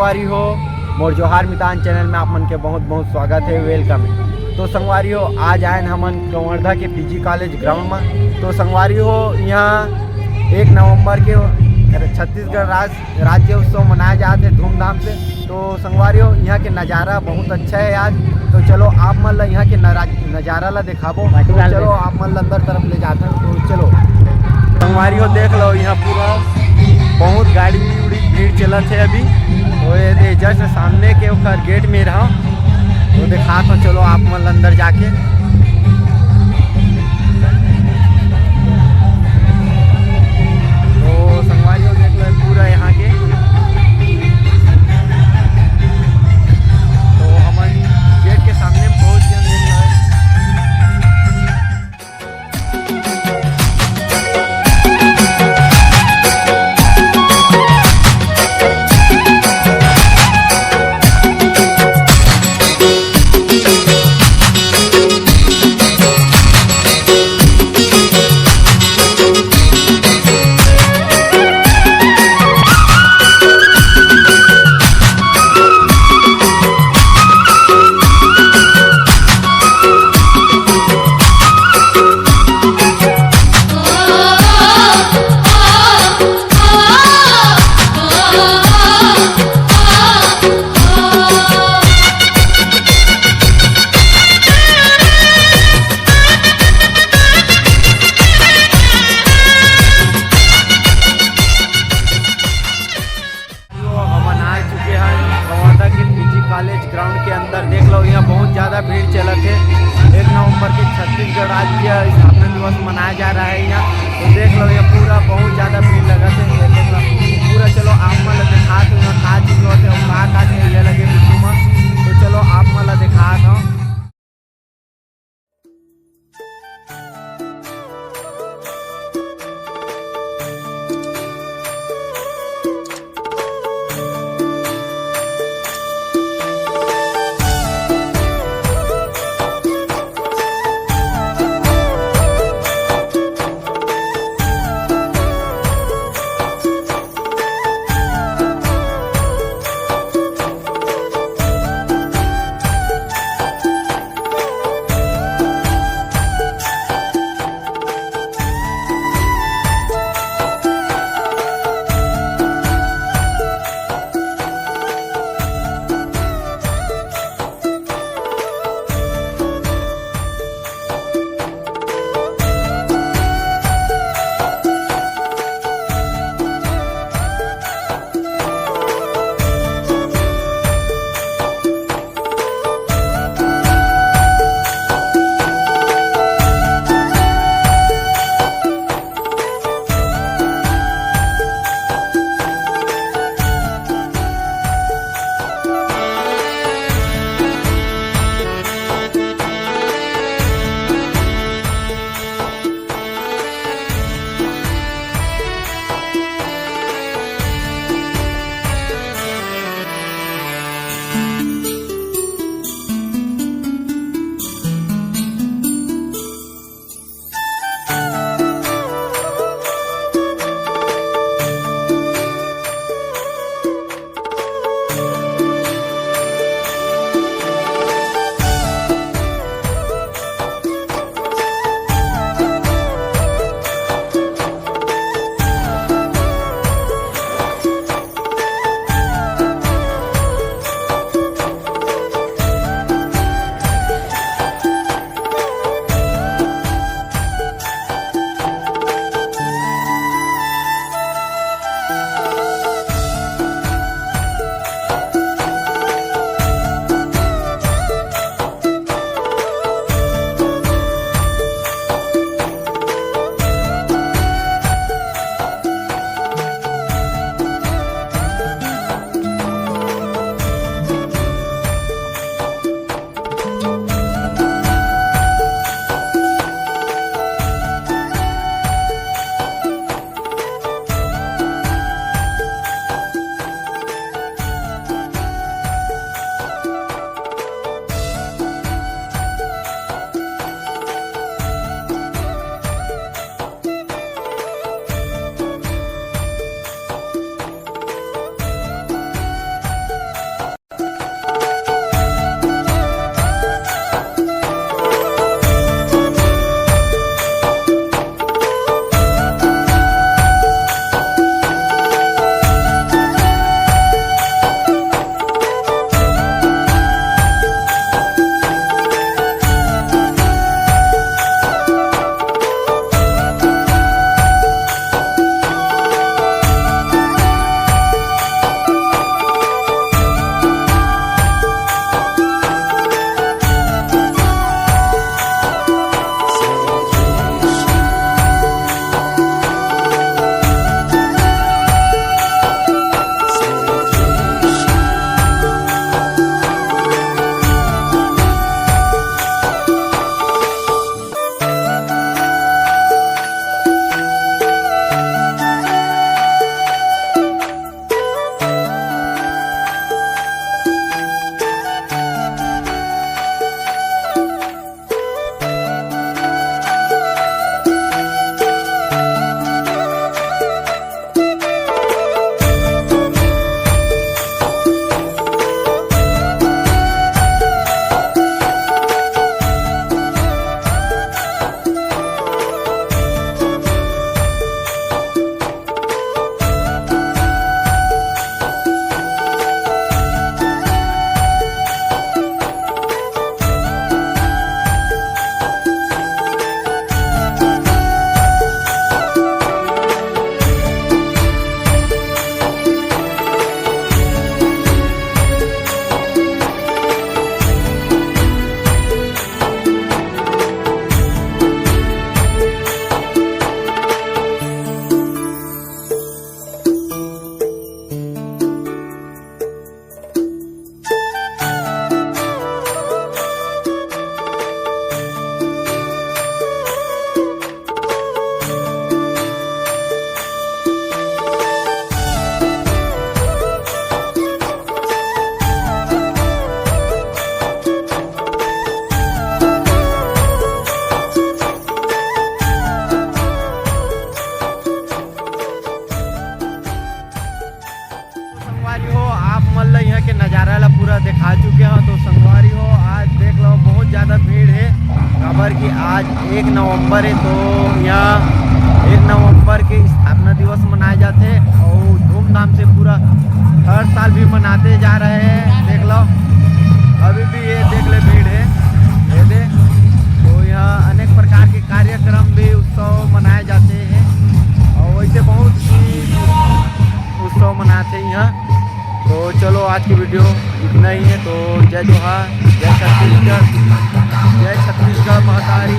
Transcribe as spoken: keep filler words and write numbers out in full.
संगवारी हो, मोर जोहार मितान चैनल में आप मन के बहुत बहुत स्वागत है, वेलकम है। तो संगवारी हो, आज आयन हमन कवर्धा के पीजी कॉलेज ग्राउंड में। तो संगवारी हो, यहाँ एक नवंबर के छत्तीसगढ़ राज राज्य उत्सव मनाया जात है धूमधाम से। तो संगवारी हो, यहाँ के नज़ारा बहुत अच्छा है आज। तो चलो आप मन ला यहाँ के नरा- नज़ारा ला दिखाबो। तो चलो आप मन ला अंदर तरफ ले जात हन। तो चलो संगवारी हो, देख लो यहाँ पूरा बहुत गाड़ी उड़ी भीड़ चलत है अभी। तो ये दे जस्ट सामने के ओकर गेट में रहा, तो दिखात हो। चलो आप मन ला अंदर जाके। तो संगवारी हो, देख लो पूरा यहाँ के। तो हमन गेट के सामने पहुँच गए हैं। ला पूरा दिखा चुके हो। तो संगवारी हो, आज देख लो, बहुत ज़्यादा भीड़ है, काबर कि आज एक नवंबर है। तो यहाँ एक नवंबर के स्थापना दिवस मनाए जाते और धूमधाम से पूरा हर साल भी मनाते जा रहे हैं। देख लो, अभी भी ये देख ले, भीड़ है, ये दे। तो यहाँ अनेक प्रकार के कार्यक्रम भी, उत्सव मनाए जाते हैं और वैसे बहुत ही उत्सव मनाते हैं यहाँ। तो चलो, आज की वीडियो इतना ही है। तो जय जोहार, जय छत्तीसगढ़, जय छत्तीसगढ़ महतारी।